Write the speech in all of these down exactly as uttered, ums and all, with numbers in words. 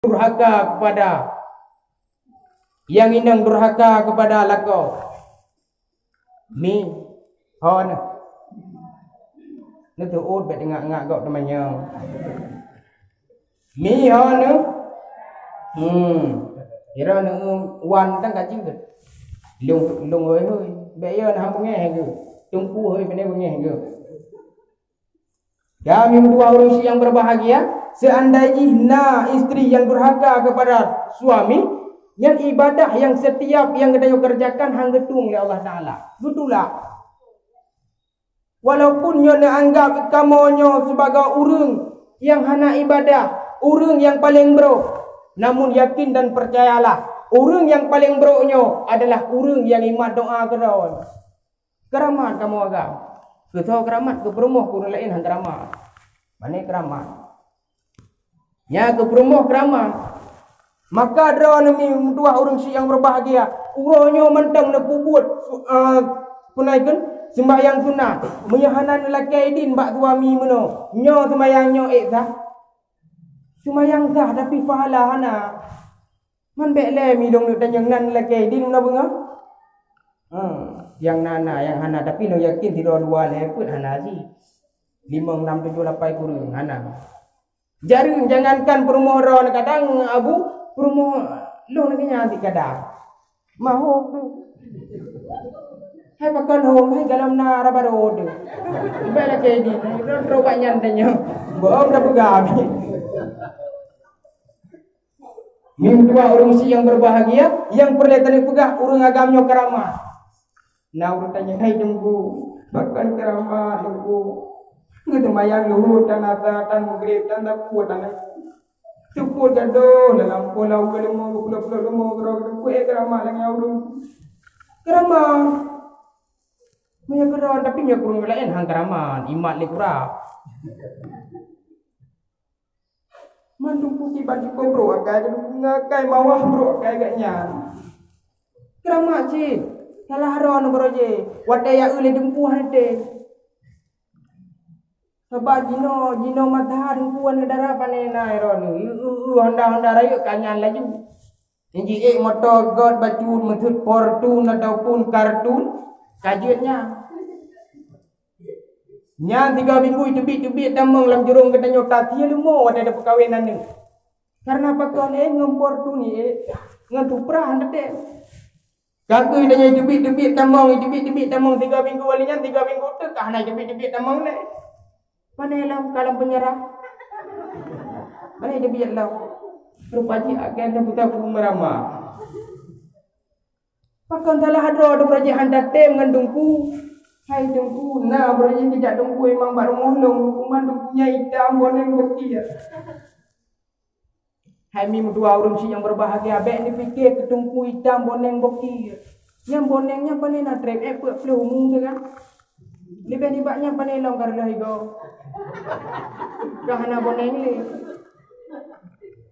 durhaka kepada, nyang inong durhaka kepada lakoe. Mi, ho na. Neuteuôt bèk teungak-ngak gob teumanyong. Mi, ho na. Hmm. Kira na wan tan ka jeuet. Lôn, lôn hôi-hôi. Bèk yo na beungèh geuh. Teungku hôi, bèk beungèh geuh. Ya, mi meutuah ureueng syiek yang berbahagia, seandai jih na istri yang durhaka kepada suami, nyan ibadah yang setiap yang geutanyoe kerjakan han geutueng lé Allah Taala. Geutulak. Walaupun nyoe neuanggap kamoe nyoe sibagoe ureueng nyang hana ibadah, ureueng nyang paleng brok, namun yakin dan percayalah, ureueng nyang paleng brok nyoe adalah ureueng nyang imat doa keudroe. Keuramat kamoe agam. Keu soe keuramat? Keu peurumoh, keu ureueng laén han keuramat. Pane keuramat? Nyan keu peurumoh keuramat. Maka droeneuh mi meutuah ureueng syiek yang berbahagia, uroe nyoe mantong neupeubuet, eh, peue nan kheun, sembahyang sunat. Meunyoe hana neulakèe idin bak suami meunoe, nyoe sembahyang nyoe ék sah? Sembahyang sah, tapi pahala hana. Man bèk lé mi lôn neuk tanyong nan lakèe idin meunoe beungoh. Ha, nyang na-na, nyang hana, tapi lôn yakin sidroe dua lhèe peuet hana cit. Limong, nam, tujoh, lapan kureueng hana. Jareueng, jangankan peurumoh droeneuh, kadang Abu, peurumoh lôn lagèe nyan cit kadang. Mahom tu. Hai pakon hom, hai galom na raba rot tu. Bèk lakèe idin, droe-droe bak nyan tanyong. Bohong dah peugah habéh. Mi meutuah ureueng syiek yang berbahagia, nyang peureulèe taneuk peugah ureueng agam nyoe keuramat. Na ureueng tanyong, "Hai Teungku, pakon keuramat Teungku? Geuteumayang luhô tan asa tan meugreb tan sapeue tan seupôt gadôh lam lampôh lam keu leumo, geupulo-pulo leumo keudroe Teungku, éh keuramat lagèe nyan ureueng?" Keuramat. Meunyoe keudroe, tapi meunyoe ureueng laén han keuramat, imat lé kurab. Man Teungku kiban jikoe brok akai, Teungku ngon akai mawah brok akai geuh nyan. Keuramat cit, salah droeneuh baroe jih. Watèe ya eu lé Teungku han tém. Sabab jinoe, jinoe mata Teungku aneuk dara pane na droeneuh. Eu, eu, eu, honda-honda rayeuk ka nyan laju. Nyang jiék moto göt bacut meuseut Fortuner ataupun Kartun, ka jeuet nyan. Nyan tiga minggu iteubiet-teubiet tamong lam jurông geutanyoe, tasie leumo watèe tapeukawen aneuk. Karena pakon éh ngon Fortuner, éh ngon Supra han tém. Ka keuh tanyoe iteubiet-teubiet tamong, iteubiet-teubiet tamong tiga minggu, wali nyan tiga minggu teuk ka hana iteubiet-teubiet tamong lé. Pane lom ka lam peunjara? Pane iteubiet lom? Rupa jih akan teupeuteupeue meurama. Pakon salah droe, droe jih han tatém ngon Teungku. Hai Teungku, na droe jih geujak Teungku imam bak rumoh lôn, Teungku, man Teungku nyan itam boneng bokie. Hai mi meutuah ureueng syiek nyang berbahagia, bèk neupike keu Teungku itam boneng bokie. Nyang boneng nyan pane na trép, éh peuet ploh umu teuh kan. Leubeh nibak nyan pane lom ka reuloh igoe. Ka hana boneng lé.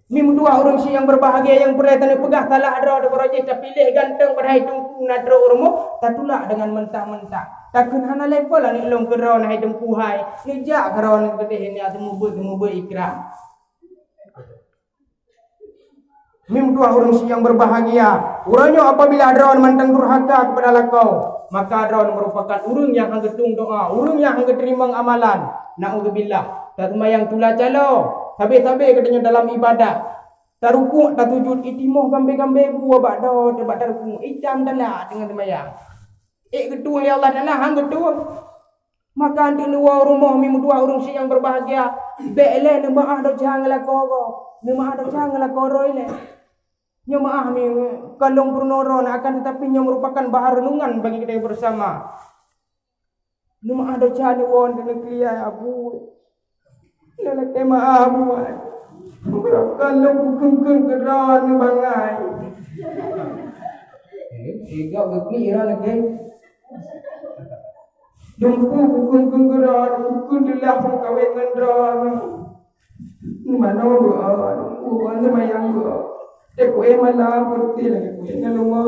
Mi meutuah ureueng syiek nyang berbahagia, nyang peureulèe taneuk peugah salah droe, droe jih tapiléh ganteng padahai Teungku na trok u rumoh, tatulak deungon mentah-mentah. Takheun hana level aneuk lôn keudroe hai Teungku hai. Neujak keudroe neuh keudeh nyan seumeubeuet-seumeubeuet ikram. Mi meutuah ureueng syiek nyang berbahagia, uroe nyoe apabila droeneuh mantong durhaka kepada lakoe, maka droeneuh merupakan ureueng nyang han geutueng doa, ureueng nyang han geuteurimong amalan. Naudzubillah. Taseumayang tula calo, sabe-sabe geutanyoe dalam ibadat. Tarukuk, tasujud, itimoh gambe-gambe bue bak dot, bak tarukuk, itam tala deungon seumayang. Ék geutueng lé Allah Taala, han geutueng. Maka anteuk neuwoe u rumoh mi meutuah ureueng syiek nyang berbahagia, bèk lé neumeu'ah desya ngon lakoe gob, neumeu'ah desya ngon lakoe droe ilèe. Nyoe meu'ah mi, kon lôn peurunoe droeneuh, akan teutapi nyoe merupakan bahan renungan bagi geutanyoe bersama. Neumeu'ah desya neuwoe keuneuk keuliai, Abu. Lôn lakèe meu'ah, Abu. Kon lôn kukheun-kheun keu droeneuh bangai. Eh, sigak geuklik droeneuh, Teungku, kukheun-kheun keu droeneuh, kukheun leulah meukawen ngon droeneuh. Manoe beuo, Teungku, seumayang beuo. Teuh kuéh malam, peureulèe lagèe kuéh ngon leumo.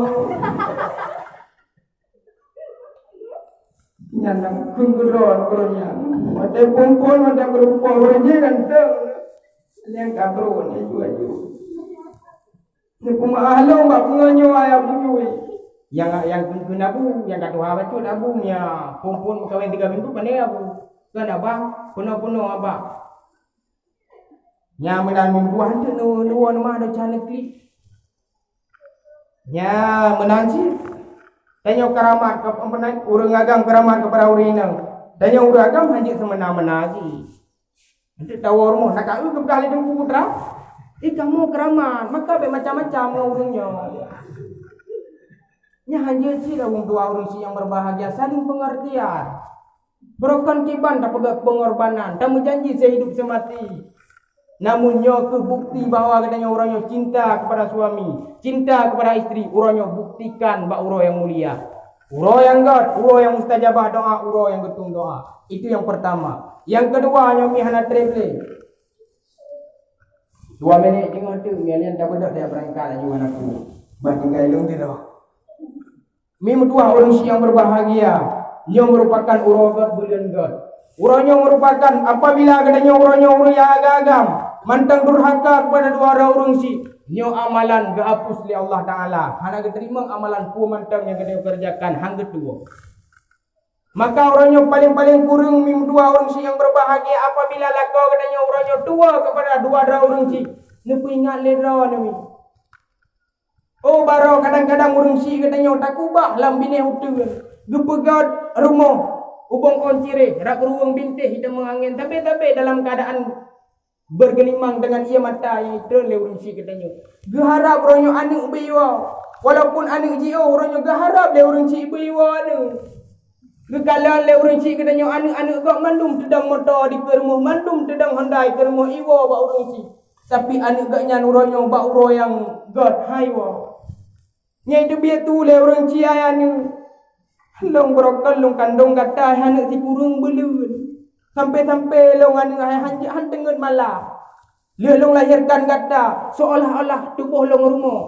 Nyan lam kheun keudroe, keudroe nyan. Watèe phôn-phôn, watèe keureumpok, ureueng nyan ganteng. Nyang ka brok, laju-laju. Neupeumeu'ah lôn bak pungo nyoe, hai Abu Jui. Nyang, nyang kheun-kheun Abu, nyang ka tuha bacut Abu, nyan phon-phon meukawen tiga minggu, pane Abu. Kan abah, peunoh-peunoh abah. Nyan meunan meubuah hantu nu, nu, nu mah desya neuklik. Nyan meunan cit. Tanyoe karamat keu, ureuëng agam karamat keupada ureuëng inong. Tanyoe ureuëng agam hanjeuet seumena-mena cit. Eunteuk tawoe rumoh, na ka eu geupeugah lé Teungku Putra? Ih, kamoe keuramat, maka bék macam-macam ngon ureuëng nyoe. Nyan hanjeuet cit lagée dua ureuëng syiek nyang berbahagia, saling pengertian. Beurokon kiban tapeugah pengorbanan, tameujanji seuhidup seumati. Namun nyoe kheueh bukti bahwa geutanyoe uroe nyoe cinta kepada suami, cinta kepada istri, uroe nyoe buktikan bak uroe nyang mulia. Uroe nyang gét, uroe nyang mustajabah doa, uroe nyang geutueng doa. Itu yang pertama. Yang kedua, nyoe mi hana treb lé. Dua minit teungoh teuk, mi alien tabeudôh tajak beurangkat laju ngon aku. Bah tinggai lôn sidroe. Mi meutuah ureuëng syiek nyang berbahagia, nyoe merupakan uroe gét buleuen gét. Uroe nyoe merupakan apabila geutanyoe uroe nyoe ureuëng nyang agam-agam, mantong durhaka kepada dua droe ureuëng syiek, nyoe amalan geuhapus lé Allah Taala, hana geuteurimong amalan peue mantong nyang geutanyoe keureujakan, han geutuwoe. Maka uroe nyoe paleng-paleng kureueng mi meutuah ureuëng syiek nyang berbahagia apabila lakoe geutanyoe uroe nyoe tuwoe kepada dua droe ureuëng syiek, neupeuingat lé droeneuh mi. Oh, baroe kadang-kadang ureuëng syiek geutanyoe takubah lam binéh uteuen, geupeugét rumoh, ubong ôn cireh, rab ruweueng bintéh hitam angén, tabé-tabé dalam keuadaan bergelimang deungon ié mata nyang jitreun lé ureuëng syiek geutanyoe. Geuharab uroe nyoe aneuëk beuiwoe, walaupun aneuëk jiôh uroe nyoe geuharab lé ureuëng syiek beuiwoe aneuëk. Geukalon lé ureuëng syiek geutanyoe aneuëk-aneuëk gob mandum teudong moto dikeue rumoh, mandum teudong Honda dikeue rumoh iwoe bak ureuëng syiek. Tapi aneuëk gobnyan uroe nyoe bak uroe nyang gét han iwoe. Nyang teubiet tu lé ureuëng syiek, hai aneuëk, lôn beurokon lôn kandong gata hai aneuëk sikureueng buleuen. Sampai-sampai lôn aneuëk hai han, han teungeut malam. Lheueh lôn lahirkan gata, seolah-olah tuboh lôn rumoh,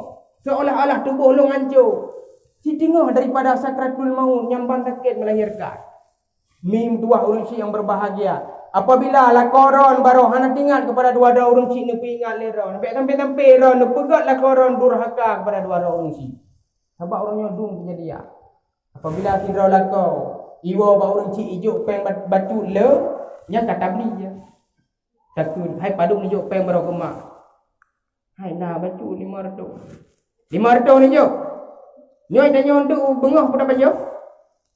seolah-olah tuboh lôn hanco. Siteungoh daripada sakratul maut nyang ban sakét melahirkan. Mi meutuah ureuëng syiek nyang berbahagia. Apabila lakoe droeneuh baroe hana teuingat kepada dua droe ureuëng syiek neupeuingat lé droeneuh, bék sampai-sampai droeneuh neupeugét lakoe droeneuh durhaka kepada dua droe ureuëng syiek. Sabab uroe nyoe dum keujadian. Apabila sidroe lakoe iwoe bak ureuëng syiek ijok péng bat-, bacut le, nyan ka tabli ya. Takheun, "Hai padub neujok péng baroe keu mak?" "Hai na bacut limong reutôh." "Limong reutôh neujok? Nyoe tanyoe untuk beungoh peue tapajoh?"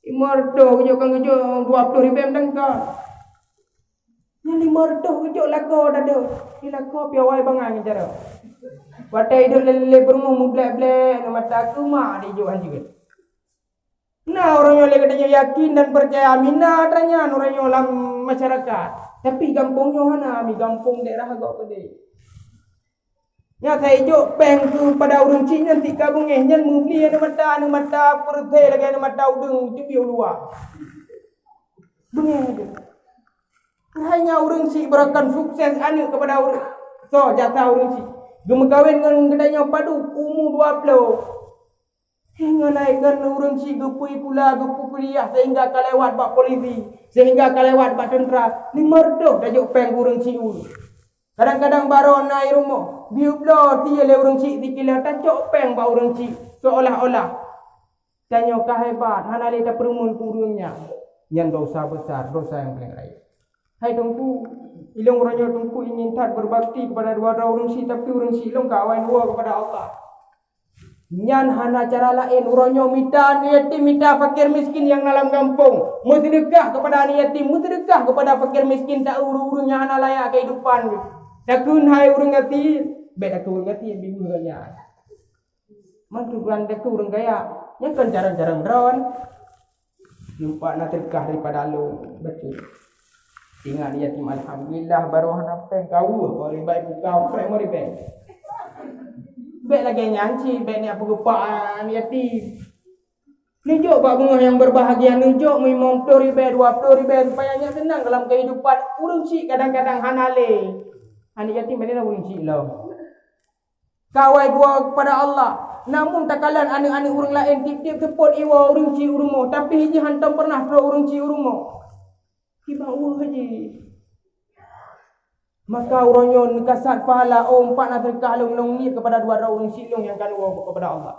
"Limong reutôh geujok, kan geujok dua ploh ribèe mantong ka." Nyan limong reutôh geujok lakoe dadeuh. Di lakoe piawai bangai ngon jaroe. Watèe idok lé-lé peurumoh meublek-blek, ngon mata keu mak dijok hanjeuet. Na uroe nyoe lé geutanyoe yakin dan peucaya mina atra nyan uroe nyoe lam masyarakat. Tapi gampông nyoe hana, mi gampông daerah gob keudeh. Nyan sai jok péng keupada ureueng chik nyan tika beungéh nyan meubli aneuk mata, aneuk mata peureutée lagée aneuk mata udeueng teubiet u luwa. Beungéh aja. Hai nyan ureueng chik beurakan sukses aneuk keupada ureueng, soe jasa ureueng chik. Geumeukawen ngon geutanyoe padub umu dua ploh. Hingga naik ngon ureueng chik geupui kula, geupui kuliah sehingga ka lewat bak polisi, sehingga ka lewat bak teuntera. Lima reutôh tajok péng keu ureueng chik u. Kadang-kadang baroe na i rumoh, bieu bloe sie lé ureueng chik sikilo, tacok péng bak ureueng chik, seolah-olah tanyoe ka hebat, hana lé tapeureumeun keu ureueng nyan. Nyan dosa besar, dosa nyang paleng rayeuk. Hai Teungku, ilôn uroe nyoe Teungku ingin that berbakti kepada dua droe ureueng chik, tapi ureueng chik lôn ka awai dua kepada Allah. Nyan hana cara laén, uroe nyoe mita aneuk yatim, mita fakir miskin nyang na lam gampông. Meuseudeukah keupada aneuk yatim, meuseudeukah keupada fakir miskin, ta ureueng-ureueng nyang hana layak keuhidupan. Takheun hai ureueng yatim, bék takheun ureueng yatim, bibeuh gata nyan. Man tujuan takheun ureueng kaya, nyan kon carông-carông droe. Nampak na teuka daripada lôn, beutôi. Ingat yatim, alhamdulillah, baroe hana péng kaweuh, oh ribèe buka, péng meuribèe. Bék lagée nyan cit, bék nyan peugeupak aneuk yatim. Neujok bak beungoh nyang berbahagia, neujok meuimong ploh ribèe, dua ploh ribèe, supaya nyan seunang dalam kehidupan. Ureueng chik kadang-kadang hana lé. Aneuk yatim bak na ureueng chik lom. Ka awai dua kepada Allah. Namun takalon aneuk-aneuk ureueng laén tieb-tieb seupôt iwoe ureueng chik u rumoh, tapi jih hántom peureunah troh ureueng chik u rumoh. Kiban ueh jih. Maka uroe nyoe neukasat pahala, oh, empat na seudeukah lôn, lôn niet keupada dua droe ureuëng syiek lôn nyang ka lôn woe keupada Allah.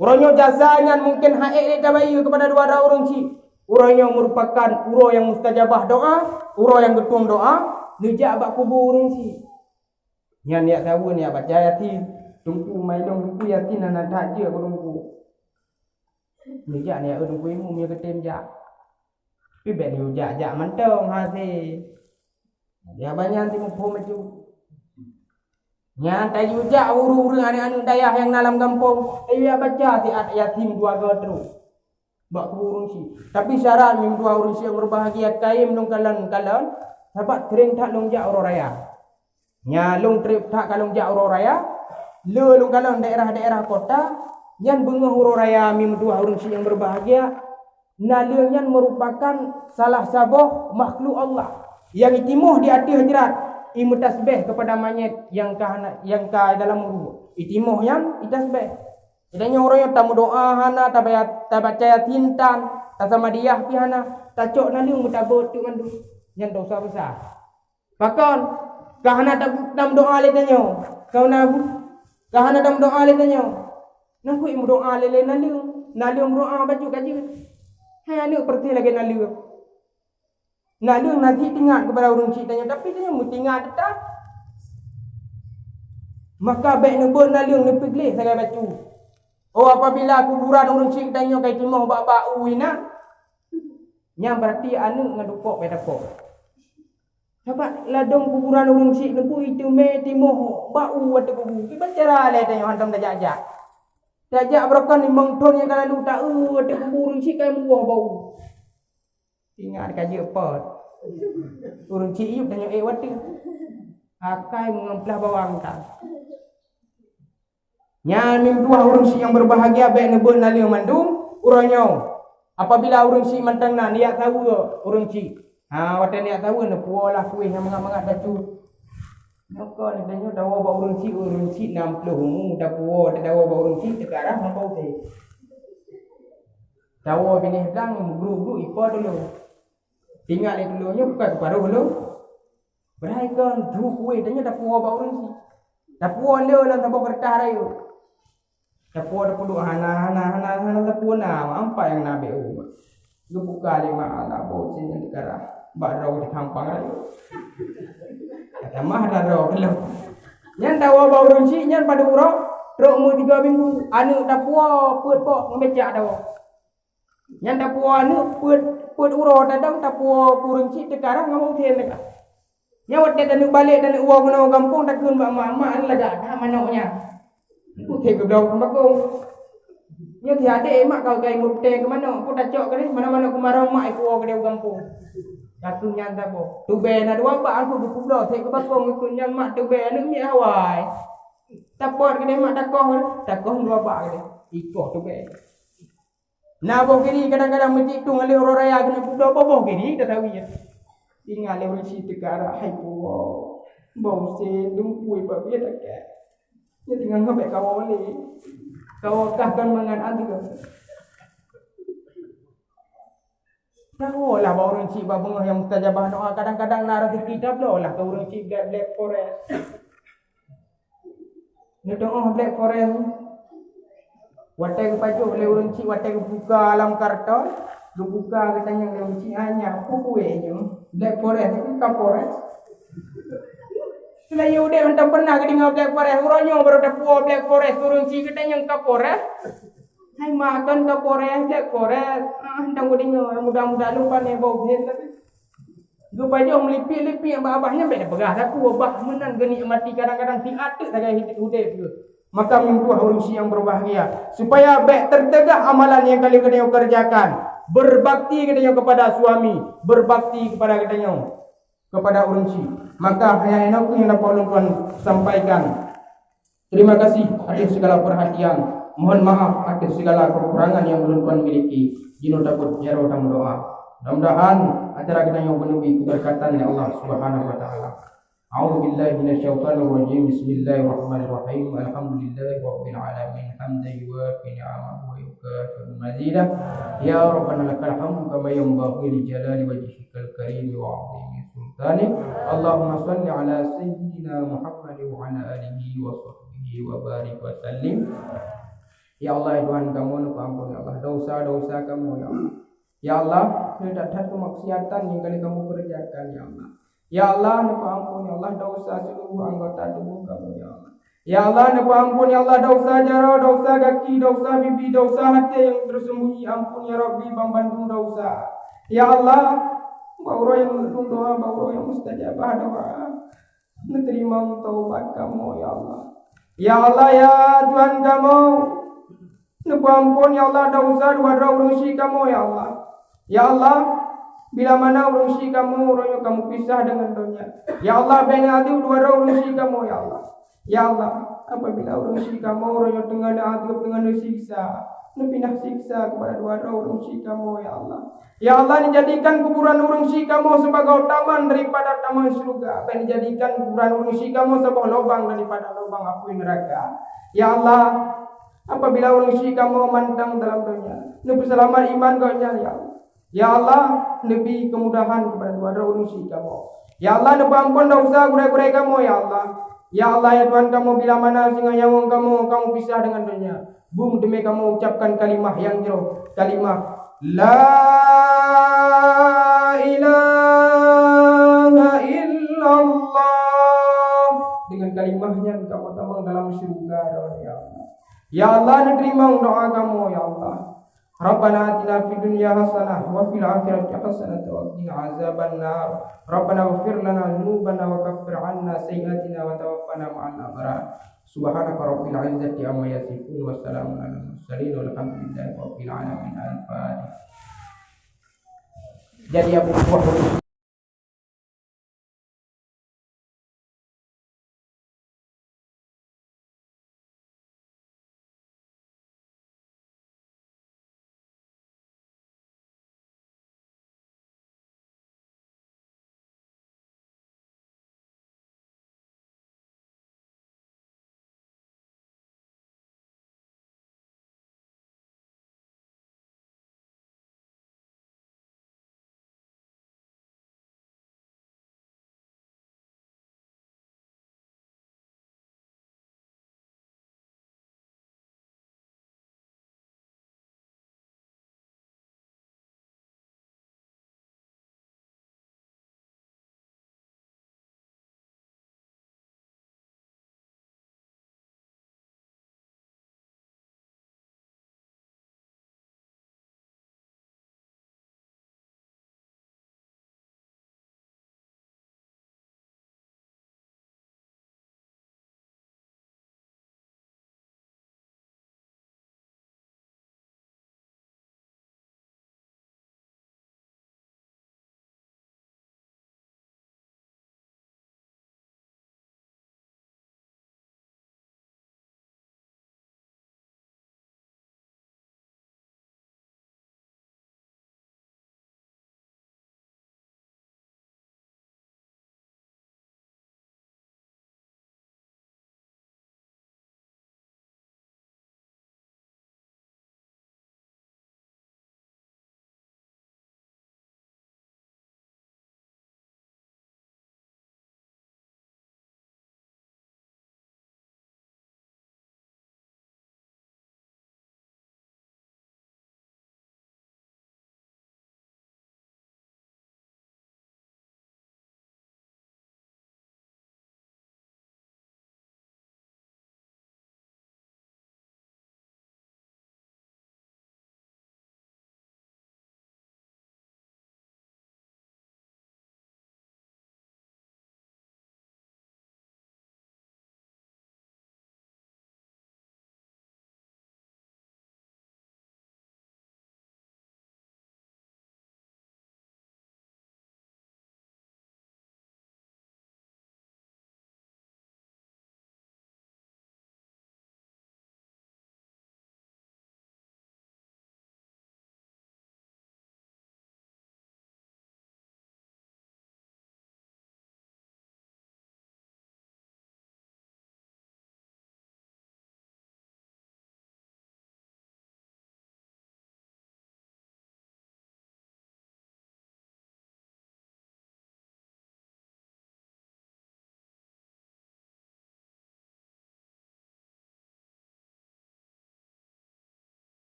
Uroe nyoe jasa nyan mungken han ék lé tabayeue keupada dua droe ureuëng syiek. Uroe nyoe meurupakan uroe nyang mustajabah doa, uroe nyang geutueng doa, neujak bak kubu ureuëng syiek. Nyan jak saweue, jak baca Yasin. Teungku, mai lôn Teungku, Yasin hana that jeuet keu Teungku. Neujak, neujak, eu Teungku Imum, nyoe geutem jak. Tapi bék neujak-jak mantong hase. Di haba nyan timuphom bacut. Nyan tayue jak ureuëng-ureuëng, aneuëk-aneuëk dayah nyang na lam gampông, tayue jak baca siat Yasin dua goe teuk bak kubu ureuëng syiek. Tapi syarat meutuah ureuëng syiek nyang berbahagia, kayém lôn kalon-kalon, sabab sering that lôn jak uroe raya. Nyan lôn trép that ka lôn jak uroe raya, le lôn kalon daerah-daerah kota, nyan beungoh uroe raya meutuah ureuëng syiek nyang berbahagia, naleueng nyan merupakan salah saboh makhluk Allah nyang jitimoh di ateueh jrat, jimeutasbeh keupada manyét nyang ka hana, nyang ka dalam ruboh. Jitimoh nyan jitasbeh. Geutanyoe uroe nyoe tameudoa hana, tabaya-, tabaca Yasin tan, tasamadiyah pih hana, tacok naleueng meutabeuet teuk mandum. Nyan dosa besar. Pakon? Ka hana ta-, tameudoa lé tanyoe. Ka hana, ka hana tameudoa lé tanyoe. Nyan keuh meudoa lé, lé naleueng. Naleueng meudoa bacut ka jeuet. Hai aneuëk, peureuté lagée naleueng. Naleueng na jiteuingat keupada ureuëng syiek tanyoe, tapi tanyoe meutingat teutap. Maka bék neubeuet naleueng neupeugleh sagai bacut. Oh, apabila kuburan ureuëng syiek tanyoe ka jitimoh bak-bak u inan, nyan beurati aneuëk ngon dukok bék tapok. Sabab ladôm kuburan ureuëng syiek Teungku jiteumé timoh bak u ateueh kubu. Kiban cara lé tanyoe hántom tajak-jak. Tajak beureukan limong thon nyang ka lalu, taeu ateueh kubu ureuëng syiek ka meuwoe bak u. Ingat ka jeuet pot. Ureuëng syiek yub tanyoe ék watée. Akai meungon plah bawang ka. Nyan meutuah ureuëng syiek nyang berbahagia, bék neubeuet naleueng mandum uroe nyoe. Apabila ureuëng syiek mantong na, neujak saweue ureuëng syiek. Ha, watée neujak saweue, neupuwoe lah kueh nyang mangat-mangat bacut. Nyoe kon, tanyoe tawoe bak ureuëng syiek, ureuëng syiek nam ploh umu, tapuwoe, tawoe bak ureuëng syiek, teukarah meukawen. Tawoe binéh blang, meugruk-gruk, ipo tulông. Ingat lé tulông nyoe bukan keuparoh lôn. Padahai kon, tu kueh, tanyoe tapuwoe bak ureuëng syiek. Tapuwoe le lam saboh keureutah rayeuk. Tapuwoe, tapeuduek hana, hana, hana, hana tapuwoe na, ampai nyang na bék u. Geubuka lé mak, alah, boh sien nyang teukarah. Bak droe di kampang rayeuk. Kata mah na droe keulong. Nyan tawoe bak ureuëng syiek nyan padub uroe, trok meu tiga minggu, aneuëk tapuwoe peuet bok ngon becak tawoe. Nyan tapuwoe aneuëk peuet, peuet uroe tadong, tapuwoe ureuëng syiek teukarah ngon bau thèn teuka. Nyan watée taneuk balek, taneuk woe keunoe gampông, takheun bak mak, "Mak, lagak that manok nyan." Peue thèe geubloe keu bakong. Nyoe si adék mak ka kai murtée keu manok, peue tacok keudeh, manok-manok keumaroe mak ipuwoe keudeh u gampông. Takheun nyan saboh. Tubée na dua bak, aku geupubloe thèe keu bakong, ikheun nyan mak tubée aneuëk miet hawa. Tapot keudeh mak takoh, takoh dua bak keudeh. Ikoh tubée. Na boh kiri kadang-kadang meucit tueng lé uroe raya keuneuk publoe boh-boh kiri tatawi. Ingat lé ureuëng syiek teuka arah, hai puwoe. Bau sien dumpui bak biet takak. Nyan teungoh ngabek kawoe lé. Kawoe kah kon mangan adoe. Tawoe lah bak ureuëng syiek bak beungoh nyang mustajabah doa, kadang-kadang na rezeki tabloe lah keu ureuëng syiek black, black forest. Neutuoh black forest. Watée geupajoh lé ureuëng syiek, watée geubuka lam karton, geubuka geutanyong lé ureuëng syiek, "Hanya peue kueh nyoe? Black forest nyoe ka forest?" Seulaén udeb hántom pernah geudeungoe black forest, uroe nyoe baru tapuwoe black forest, ureuëng syiek geutanyong ka forest. Hai makan ka forest, black forest. Ah, hántom geudeungoe, mudah-mudahan lôn pané bau bhen tapi. Geupajoh meulipik-lipik bak babah nyan bék tapeugah sapeue, babah meunan geunikmati kadang-kadang siat teuk sagai udeb geuh. Maka meutuah ureuëng syiek nyang berbahagia, supaya bék tertegah amalan nyang ka lheueh geutanyoe kerjakan. Berbakti geutanyoe kepada suami, berbakti kepada geutanyoe, kepada ureuëng syiek. Maka hanya inoe kheueh nyang dapat ulôn tuan sampaikan. Terima kasih atas segala perhatian. Mohon maaf atas segala kekurangan yang ulôn tuan miliki. Jinoe tabuet jaroe tameudoa. Mudah-mudahan acara geutanyoe beuneubri keberkatan lé Allah Subhanahu wa Taala. A'udzubillahi minasyaitonirrajim. Bismillahirrahmanirrahim. Alhamdulillahirabbil alamin. Hamdan yuwafi ni'amahu wa yukafi'u mazidah. Ya Rabbana lakal hamdu kama yanbaghi li jalali wajhikal karim wa 'azimi sultanik. Tsani, Allahumma shalli ala sayyidina Muhammad wa ala alihi wa sahbihi wa barik wa sallim. Ya Allah, ya Tuhan kamoe, neupeuampon, ya Allah, dosa-dosa kamoe, ya Allah. Ya Allah, neuthat-that keumaksiatan nyang ka lheueh kamoe keureujakan, ya Allah. Ya Allah, neupeuampon, ya Allah, dosa seuluruh anggota tuboh kamoe, ya Allah. Ya Allah, neupeuampon, ya Allah, dosa jaroe, dosa gaki, dosa bibi, dosa até nyang teuseumbeunyi. Ampon, ya Rabbi, banmandum dosa. Ya Allah, bak uroe nyang meutulông doa, bak uroe nyang mustajabah doa, neuteurimong taubat kamoe, ya Allah. Ya Allah, ya Tuhan kamoe, neupeuampon, ya Allah, dosa dua droe ureueng sie kamoe, ya Allah. Ya Allah, bila mana ureueng sie kamoe uroe nyoe kamoe pisah deungon donya, ya Allah, bèk neuadeueb dua droe ureueng sie kamoe, ya Allah. Ya Allah, apabila ureueng sie kamoe uroe nyoe teungoh neuadeueb, teungoh neusiksa, neupinah siksa keupada dua droe ureueng sie kamoe, ya Allah. Ya Allah, neujadikan kuburan ureueng sie kamoe sibagoe taman daripada taman syeuruga, bèk neujadikan kuburan ureueng sie kamoe saboh lubang daripada lubang apui neuraka. Ya Allah, apabila ureueng sie kamoe mantong dalam donya, neupeuseulamat iman gobnyan, ya Allah. Ya Allah, neubri keumudahan keupada dua droe ureueng sie kamoe. Ya Allah, neupeuampon dosa gurèe-gurèe kamoe, ya Allah. Ya Allah, ya Tuhan kamoe, bila mana singoh nyawöng kamoe, kamoe pisah deungon donya, beu meuteumé kamoe ucapkan kalimah nyang jroh, kalimah La ilaha illallah. Dengan kalimah nyan kamoe tamong dalam syeuruga, ya Allah. Ya Allah, neuteurimong doa kamoe, ya Allah. Rabbana atina fid dunya hasanah wa fil akhirati hasanah wa qina azabannar. Rabbana ighfir lana dzunubana wa kaffir anna sayyi'atina wa tawaffana ma'al abrar. Subhanaka rabbil izzati amma yasifun, wa salamun alal mursalin, walhamdulillahi rabbil alamin. Al-Fatihah. Jadi, Abu Bakar